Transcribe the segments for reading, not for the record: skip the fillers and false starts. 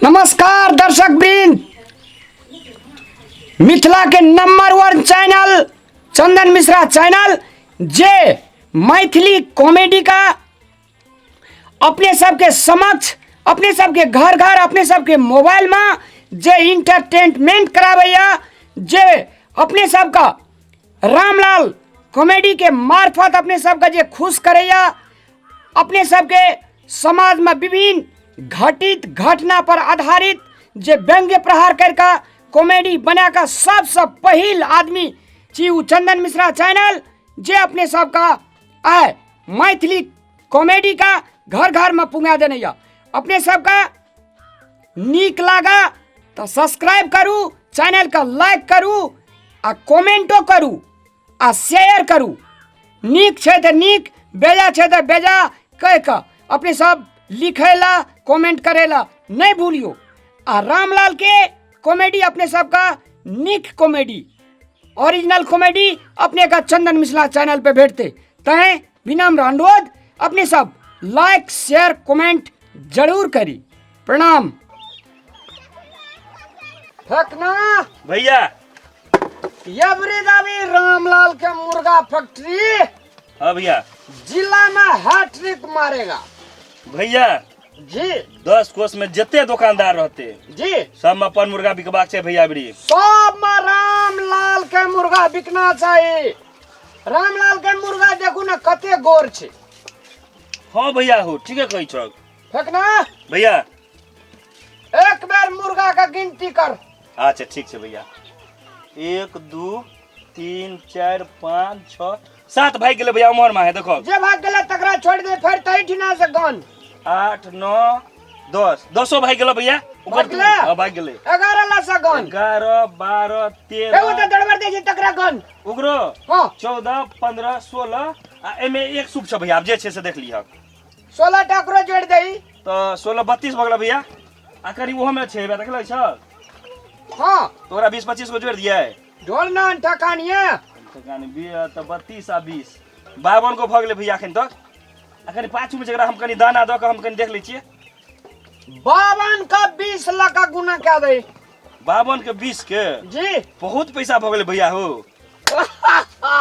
नमस्कार दर्शक वृंद, मिथिला के नंबर 1 चैनल चंदन मिश्रा चैनल, जे मैथिली कॉमेडी का अपने सबके समक्ष, अपने सबके घर घर, अपने सबके मोबाइल में जे इंटरटेनमेंट कराबैया, जे अपने सबका रामलाल कॉमेडी के मार्फत अपने सबके जे खुश करैया, अपने सबके समाज में विभिन्न घटित घटना पर आधारित जे व्यंग्य प्रहार करके कॉमेडी बना कऽ सबसँ पहिल आदमी छी ओ चंदन मिश्रा चैनल, जे अपने सबका आय मैथिली कॉमेडी का घर घर में पुंगा देने यऽ। अपने सबका नीक लागा तऽ सब्सक्राइब करू, चैनल के लाइक करू आ कमेंटो करू आ शेयर करू। नीक छै तऽ नीक, बेजा छै तऽ बेजा कहि कऽ अपने सब लिखै ला, कमेंट करै ला नहि भूलियौ। आ रामलाल के कॉमेडी अपने सबका नीक कॉमेडी, ओरिजिनल कॉमेडी अपने का चंदन मिश्रा चैनल पे भेटते। तैं विनम्र अनुरोध, अपने सब लाइक शेयर कमेंट जरूर करी। प्रणाम। फेकना भैया यबरी दाबी रामलाल के मुर्गा फैक्ट्री। हाँ भैया। जिला में हैट्रिक मारेगा। भैया जी। 10 कोस में जते दुकानदार रहते जी सब में अपन मुर्गा बिकबाक छै भैया बरी। सब में रामलाल के मुर्गा बिकना चाहिए। रामलाल के मुर्गा देखू ना कते गोर छै। हाँ भैया हो ठीके कहै छौ। फेकना भैया एक बेर मुर्गा का गिनती कर। अच्छा ठीक छै भैया। 1 2 3 4 5 6 7 भाग गेलै भैया उमर में है देखो। जे भाग गेलै तकरा छोड़ दे, फिर तही ठिना से गन। 8 9 10 दसो भाग गेलै भैया। भाग गेलै? हाँ, भाग गेलै। 11 ला से गन। 11 12 13 एगो तऽ गड़बड़ दै छै तकरा गन। ओकरो? हाँ। 14 15 16 आ एमे एक सूप छै भैया, आब जे छै से देख लिहक। 16 टा ओकरो जोड़ि दही। तऽ 16 32 भऽ गेलै भैया। आ कनि ओहो में छै, देखलै छ? हाँ। तो ओकरा 20 25 को जोड़ि दियै। ढोल ना ठकानिए। ठकानी तऽ 32 आ 20 52 को भऽ गेलै भैया एखन तक। आ कनि पाछू में जकरा हम कनि दाना दऽ कऽ हम कनि देख लै छियै। 52 का 20 लाख का गुना कए दै। 52 के 20 के? जी। बहुत पैसा भऽ गेलै भैया हो।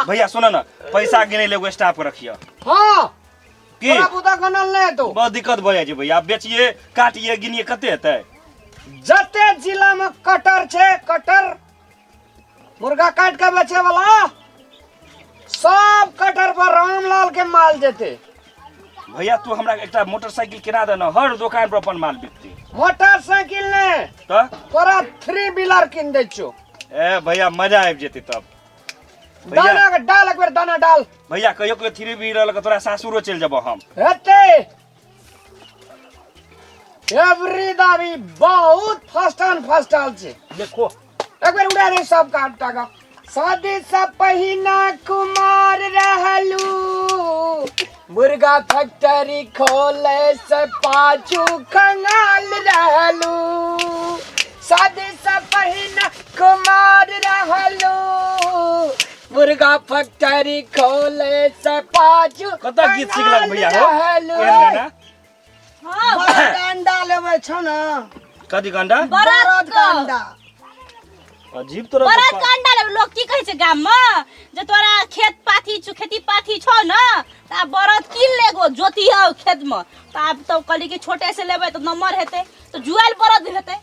भैया सुन न, पैसा गिनै लए एगो स्टाफ के रखियऽ। हाँ। की? तोरा बुता गनल नहि हेतौ। बहुत दिक्कत भऽ जाइ छै भैया, बेचिए काटिए गिनिए कते हेतै? जते जिला में कटर छै, कटर मुर्गा काट के बेचे वाला, सब कटर पर रामलाल के माल जेते। भैया तू हमरा एकटा मोटरसाइकिल किना दे न, हर दुकान पर अपन माल बिकते। मोटरसाइकिल ने तऽ? तोरा 3 व्हीलर किन दै छियौ। ए भैया मजा आबि जेतै तब। भैया। दाना के डाल, एक बेर दाना डाल। भैया कहियो कहियो 3 व्हीलर लऽ कऽ तोरा सासुरो चलि जेबौ हम। हेतै। एवरी दाबी बहुत फर्स्ट एंड फर्स्ट आल छै। देखो। एक बेर उड़ा दे सब काट टाका। शादी से पहिना कुमार रहलू, मुर्गा फैक्ट्री खोले से पाछू खंगाल रहलू। शादी से पहिना कुमार रहलू, मुर्गा फैक्ट्री खोले से पाछू कतऽ गीत सिखलक भैया हो? रहलू। एहन गाना? हाँ। बड़द के अंडा लेबै छौ ने। कथी के अंडा? बड़द के अंडा। अजीब तोरा बड़द पप्पा। के अंडा लेबै। लोग की कहै छै गाम में जे तोरा खेत पाथी छौ, खेती पाथी छौ ने, तऽ आब बड़द कीन ले एगो जोती हौ खेत में। तऽ आब तब कहली कि छोटे से लेबै तऽ नम्बर हेतै, तऽ जुआयल बड़द हेतै,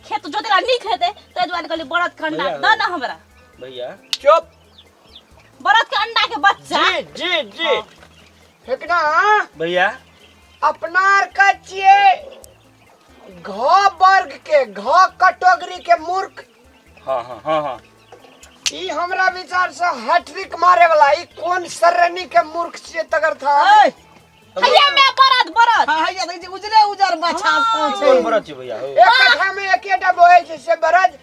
खेत जोते ला नीक हेतै, ताहि दुआरे कहली बड़द के अंडा भैया, दऽ ने हमरा। भैया। चुप। बड़द के अंडा के बच्चा। जी, जी, जी। फेकना। भैया। अपना आर के छियै घ वर्ग के, घ कैटेगरी के मूर्ख। हाँ, हाँ, हाँ, हाँ। ई हमरा विचार से हैट्रिक मारे वाला ई कोन श्रेणी के मूर्ख छियै तकर था। ऐ! हैया में बरद, बरद। हाँ, हैया देखै छी, उजरे उजर बछा सब छै। कोन बरद छै भैया? एक कट्ठा में एकेटा बोए छै से बरद।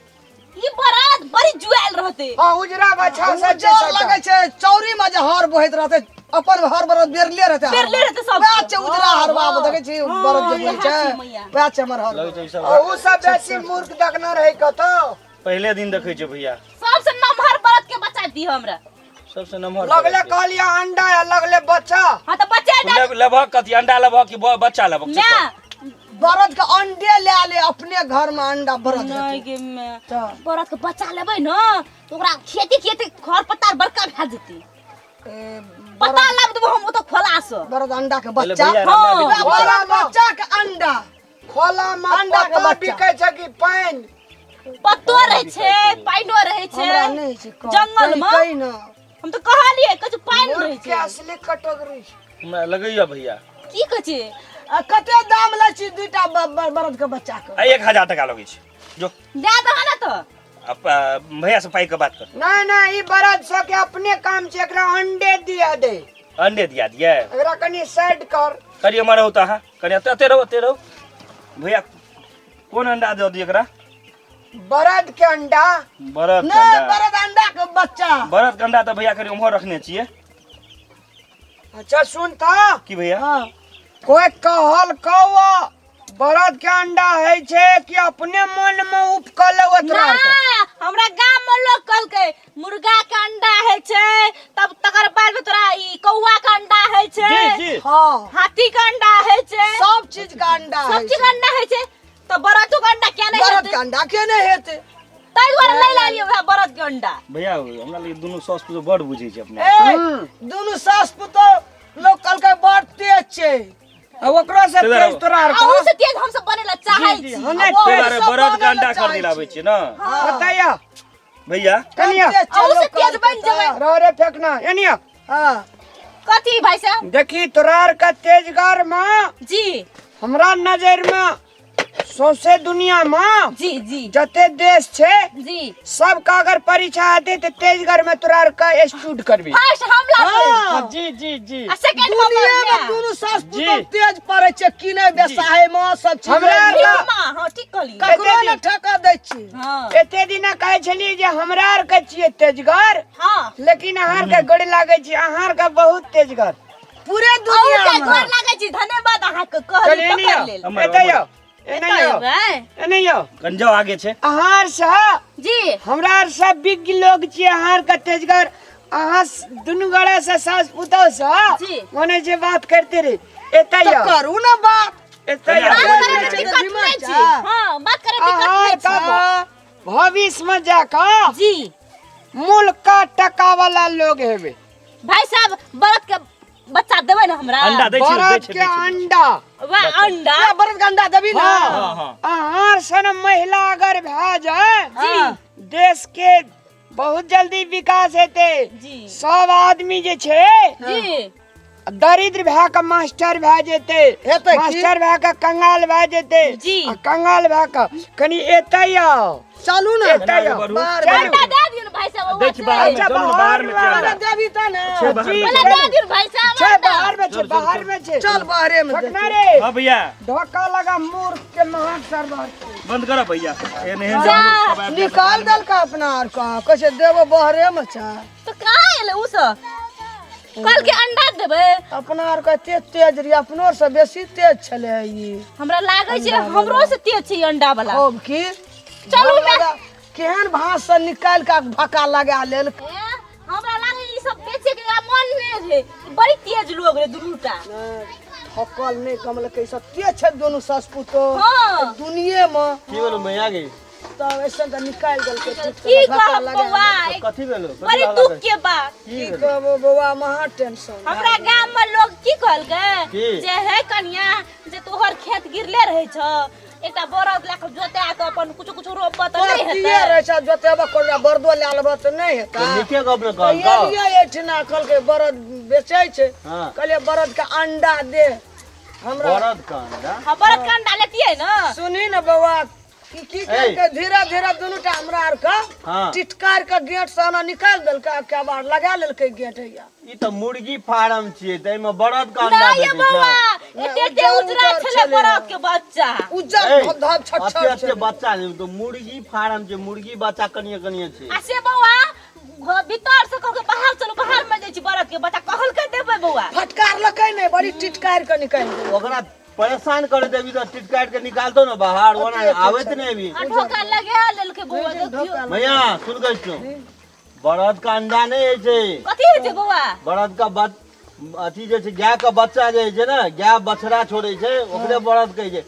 ई बरद बड़ी जुआयल रहते। हाँ, उजरा बछा सब उजर छै सबटा। लगै छै, चौरी में जे हर बोहैत रहते, अपन हर बरद बेरले रहते। बेरले रहते सब। वएह छै उजरा हर बाबू, हाँ। देखै छी बरद जे हाँ, बोहै छै, इएह छै मैया। वएह छै हमर हर। लगै छै ई सब। आ उ सब बेसी मूर्ख देखने रहै कतौ। पहिले दिन देखै छै भैया। सबसे नमहर बरद के बच्चा दी हमरा। सबसे नमहर लगले बरद के। कहलियै अंडा आ लगले बच्चा। हाँ, तऽ बच्चा लेबहक कथी, अंडा लेबहक कि बच्चा लेबहक? ना, बरद के अंडे ले ले अपने घर में अंडा बरद नहीं हेतै। गे मैं तऽ बरद के बच्चा लेबै न तऽ ओकरा खेती खेती खर पत्ता बड़का भए जेतै। ए, पता लाब देबो हम ओतऽ खोला से। बरद अंडा के पहिले बच्चा भैया हाँ। हमरा अभी- बरद बच्चा के अंडा खोला में अंडा के पत्ता बच्चा। बिकै छै कि पानि? पत्तो रहै छै, पानिओ रहै छै। हमरा नहि छै कहल। जंगल में? कही ना। हम तऽ कहलियै कहै छै पानि रहै के छै। असली कटोगरी छै। हमरा लगैया भैया। की कहै छै? आ कते दाम लै छी दुईटा बरद के बच्चा के? आ 1000 टका लगै छै जो। दए दह ने तऽ। अब भैया से पाई के बात कर। नहीं नहीं, ई बरद सब के अपने काम छै, एकरा अंडे दिया दे। अंडे दिया दिए। एकरा कनी साइड कर। करियो मारो तो हां, करियो एते रहो, एते रहो। भैया कोन अंडा दे दियो एकरा? बरद के अंडा। बरद के नहीं, अंडा। बरद अंडा के बच्चा। बरद के अंडा तो भैया करी उम्हर रखने छिए। अच्छा सुन था की भैया? हां। कोई कहल कौआ बरद के अंडा है छे कि अपने मन में उपकल ओतरा? ना, हमरा गाम में लोग कहलकै मुर्गा के अंडा है छे, तब तकर बाद में तोरा ई कौआ के अंडा है छे। जी जी। हां। हाथी के अंडा है छे। सब चीज के अंडा सब है चीज के अंडा है छे, तो बरदो के अंडा क्या नहीं बरद हेतै? के अंडा के नहीं हेतै? ताहि दुआरे लै लालियै वएह बरद के अंडा। भैया हमरा लगे दुनू सास पुतोह बड़ बुझै छै अपना। ए, दुनू सास पुतोह लोग कहलकै बड़ तेज छै। आ ओकरो से तेज तेज तोरा आर अहू से तेज हमसब बनै लए चाहै जी, जी, छी। हँ, नहि, आ वो- तेज दुआरे सब बरद के बनै लए अंडा चाहै खरीद लाबै छी। छियै ना। बताइया भैया कनिया। तेज छै अहू से लोग तेज बनि कहलकै जेबै। रह रे फेकना एनिया। हां। कथी भाई साहब? देखी तोरा आर का तेजगर में जी हमरा नजर में सौंसे दुनिया में जी जी जते देश छे जी सब का अगर परीक्षा आते ते तेजगर में तोरा आर का स्टूड करबी। फर्स्ट हम लाबै। हां। जी जी जी। आ सेकंड हम दुनिया में लाबै। दुनू सास पुतोह तेज पड़ै छै, किनै बेसाहे में सब चीज। हमरा आर ठीक का माँ, हाँ, ठीक कहली। ककरो ने ठका दै छी। हाँ। एते दिना कहै छलियै जे हमरा आर के छियै तेजगर, हाँ। लेकिन अहाँ आर के गोड़ लागै छी, अहाँ आर के बहुत तेजगर पूरे अहू दुनिया के में। गोर लागै छी, धन्यवाद अहाँ के कहली चल एने पकड़ आउ, लेल। हमर- एतै आउ, एने एतऽ आउ, एबै? एने आउ। कनि जाउ आगे छै। अहाँ आर से जी हमरा आर सब विज्ञ लोग छियै, अहाँ आर के तेजगर, अहाँ दुनू गोड़ा से सास पुतोह से जी। मने जे बात करते रही। एतै तऽ आउ, करू ने बात। एतै आउ। बात करे में छै, दिक्कत दिमाग नहि छै। छै। हाँ, बात करे दिक्कत अहाँ नहि छै। का भविष्य में जाकर जी मुल्क का टका वाला लोग हेबे। भाई साहब बरद के बच्चा देबै ने हमरा? अंडा दै छै, दै बरद छै, के दै छै। अंडा। वाह अंडा। ना, बरद के अंडा देबी ना? हाँ। हाँ, हाँ। अहाँ सन महिला अगर भए जाए जी देश के बहुत जल्दी विकास हेतै। जी। सब आदमी जे छै जी दरिद्र भए के मास्टर भए जेतै, हेतै की? मास्टर भए के कंगाल भए जेतै। जी। आ कंगाल भए के कनि एतै आउ, चलू ने। एतै आउ। बढ़ू। बाहर चलू। अंडा दए दियौ ने भाई साहब। दै छी बाहर में, अच्छा, चलू ने बाहर में बाहर छै अरे अंडा। देबी तऽ ने। छै बाहर जी, में। पहिले दए दियौ ने भाई साहब छै अंडा। बाहर में छै, बाहर में छै। चल बाहरे में फकना देतौ। रे। हाँ भैया। धोखा लगा मूर्ख के महक सरदार। बंद कर भैया। एहन एहन जा। सब आबि जायत। निकाल देलका अपना आर का, कहै छै देबो बाहरे में छै। तऽ कहाँ एलै उ सब? कल के अंडा देबै। अपना आर के एते तेज रही, अपनो से बेसी तेज छलै ई। हमरा लागै छै हमरो से तेज छै ई अंडा वाला। खूब की। चलू मैं- केहन भास से निकालि के भका लगा लेल। ए, हमरा लागै ई सब बेचे के एकरा मन नहि रहै। बड़ी तेज लोग रहे दुनूटा। थकल नहि कमलकै, ई सब तेज छै दुनू सास पुतोह। हाँ। दुनिये में। की भेलो मैया गे? तब ऐसन तऽ निकालि देलकै ठीक से की भका कहब लगा बौआ, कथी भेलो? कथी बड़ी हल्ला दुख करै? के बात। की की भेलो? कहबो बौआ, महा टेंशन। हमरा गाम में लोग की कहलकै की? जे हे कनिया, जे तोहर खेत गिरले रहै छौ, एकटा बरद लए कऽ जोता कऽ अपन कुछो कुछो रोपबऽ तऽ नहि परतिये हेतै? रहै छै, जोतेबो करबै, बरदो लए लेबऽ तऽ नहि हेतै। तऽ नीके गप ने तऽ कहलकौ। एलियै एहिठिना, कहलकै बरद बेचै छै। हाँ। कहलियै बरद के अंडा दे हमरा। बरद के अंडा? हाँ, बरद के अंडा लेतियै ने। सुनी ने बौआ, की की केलकै, धीरे धीरे दुनू टा हमरा आर के हाँ। टिटकार के गेट से एना निकालि देलकै, आ केबाड़ लगा लेलकै गेट हैया। ई तऽ मुर्गी फार्म छियै, ताहिमे बरद के अंडा नहि ये भेटै बौआ, छै। एते एते उज्जर उजरा उज्जर छलै छलै। बरद के बच्चा। उज्जर ए, धब धब छट अते छट अते छलै। बच्चा नहि, तऽ मुर्गी फार्म छै, मुर्गी बच्चा कनिए कनिए छै। आ से बौआ भीतर से कहलकै बाहर चलू, बाहर में जाइ छी, बरद के बच्चा कहलकै देबै बौआ। फटकारलकै नहि, बड़ी टिटकार के निकालि देलकै। ओकरा परेशान करे देबी तऽ टिट काटि के निकालतो ने बाहर, ओना अते अते आबैत छै। नहि अभी। आ ढोका लगा लेलकै बौआ, देखियौ। भैया सुन गई छौ, बरद के अंडा नहि होइ छै। कथी होइ छै बौआ? बरद के अथी जे छै, गाय के बच्चा जे होइ छै ने, गाय बछड़ा छोड़ै छै, ओकरे बरद कहै छै।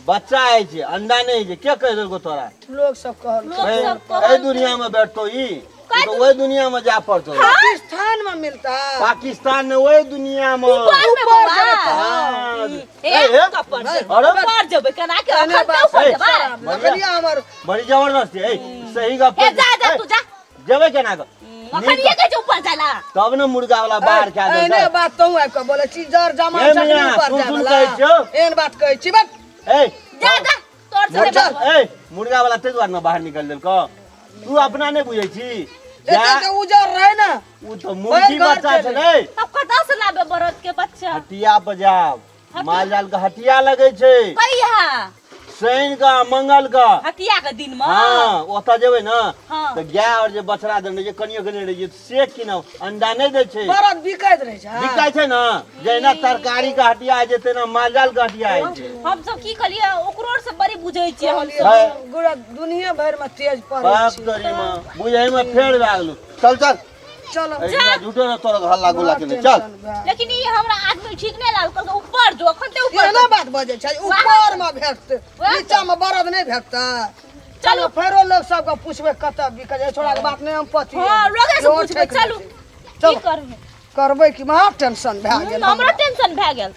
बच्चा होइ छै, अंडा नहि होइ छै। के कहि देलको तोरा? लोग सब कहल। लोग एहि सब एहि कहल। दुनिया में बैठतो ई तो वही दुनिया में जा पड़तो। पाकिस्तान में मिलता। पाकिस्तान में वही दुनिया में। ऊपर में ऊपर बौआ। जेबै तऽ। हाँ। ए, ए, ए, कपर जेबै। अरे। ऊपर जेबै केना के एने अखन बात ऊपर ए, जेबै। लकड़िया हमर। बड़ी जबरदस्त है। ए, सही गप। ए जा जा, तू जा। जेबै केना के? अखन ये कहै छै ऊपर जाला। तब ने मुर्गा वाला बाहर खा एहने देतै। बात तों आबि कऽ बोलै छी, जर जमा ए चटनी मियाँ, ऊपर सुन जाय सुन वाला। कहै छियौ। एहन बात कहै छी बक। ए जा जा, तोर से चल। ए, मुर्गा वाला ताहि दुआरे ने बाहर निकल देलकौ, तू अपना नहि बुझै छी। जा। एते जे उजर रहे ना। ओ तऽ मुर्गी घर बच्चा चले। छै ने। तब कतऽ से लाबे बरद के बच्चा? हटिया पर जाब, माल जाल के हटिया लगै छै। कहिया? शनि के आ मंगल के। हटिया के दिन में? हाँ, ओतऽ जेबै ने हाँ। तऽ गाय आओर जे बछड़ा देने छै, कनियो कनियो रहै छै, से कीनब। अंडा नहि दै छै। बरद बिकैत रहै छै। बिकाइ छै ने, जहिना तरकारी के हटिया होइ छै तहिना माल जाल के हटिया होइ छै। हम सब की कहलियै, ओकरो से बड़ी बुझै छियै हम सब। है। गुड़ा दुनिया भरि में तेज पड़ै बाप छै। तोरी माँ, बुझै में फेर भए गेलौ। चल चल। चलो। एहिना झूठो ने तोरा हल्ला गुल्ला केने चल। लेकिन ई हमरा आदमी ठीक नहि लागल, कहलकै ऊपर जो, अखन ते ऊपर। एहना बात बजै छै, ऊपर में भेटतै, नीचा में बरद नहि भेटतै। चलू। फेरो लोग सबके पूछबै कतऽ बिकै छै। छोड़ा के बात नहि हम पति। हँ, लोगे से पूछबै। चलू, की चलो। करबै? करबै कि महा टेंशन भए गेल। हमरो टेंशन भए गेल।